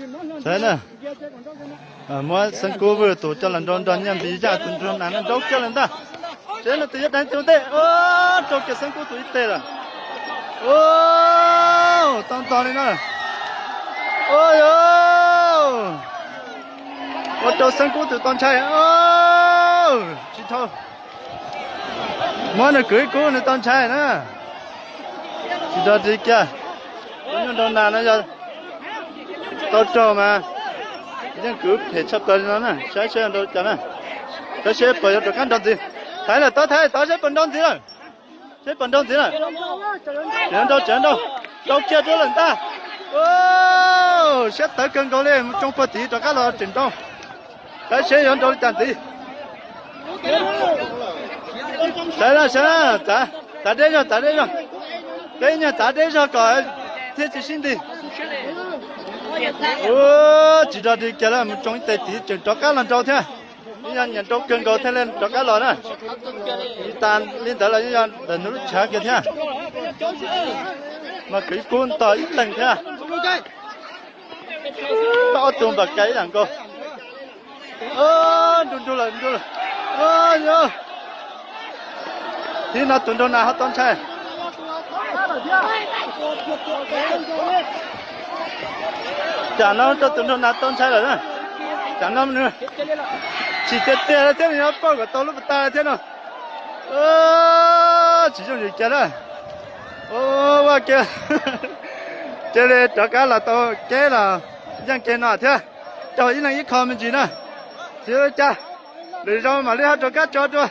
Saib na, muab Xeeb Kub tus coj los nrau nrog Nyiaj Npis Yaj tus nrog nas no nrau kiag lawm ntag. Seb nws tus yuav deev tus ntej, rau kiag Xeeb Kub tus ib teg lawm. Tau ntog li no. Ua rau Xeeb Kub tus tau ntshai. Tsis dhau. Muab nws kwv ib kub nws tau ntshai na. Tsis dog dig kiag. Lub nyuag nrau nas no yog tau raug mas yeej kwv phem tshaj plaws li no na, saib seb yuav nrau li cas na. Saib seb puas yuav rov qab nrau ntxiv. Thaiv lawm, tod thaiv tod, seb puas nrau ntxiv lawm. Seb puas nrau ntxiv lawm. Tseem nrau, tseem nrau. Nrau kiag rau lawm ntag. Siab tawv kawg nkaus li, mus tsoo puag tim rov qab los tseem nrau. Saib seb yuav nrau li cas ntxiv. Saib na, saib na, txav, txav deb zog, txav deb zog. Peb nyuag txav deb zog kom thiaj tsis sib nti. Ua, tsis dog dig kiag lawm, mus tsoo ib teg tid tseem rov qab los nrau thiab. Yeej yog nyiam nrau kawg nkaus thiaj li rov qab los na. Ib tas li ntawd los yeej yog ntawm nws lub tshav kiag thiab. Mas kwv ib kub ntog ib leeg thiab. Ob tug npam kas ib yam nkaus. Nrug nrug lawm, nrug lawm. Yog, thib no tus nraug nas ho tau ntshai. Tsam no rau tus nraug nas tau ntshai lawm na. Tsam no nws tsis tiag tiag thiab, nws yuav pauj kom tau lub pas tas thiab no. Tsis yooj yim kiag na. Ua ke, cia li rov qab los tau kev los yeej kev no thiab. Raug ib leeg ib qho me ntsis na. Tsis ua cas, lwm zaus mam li ho rov qab tso dua.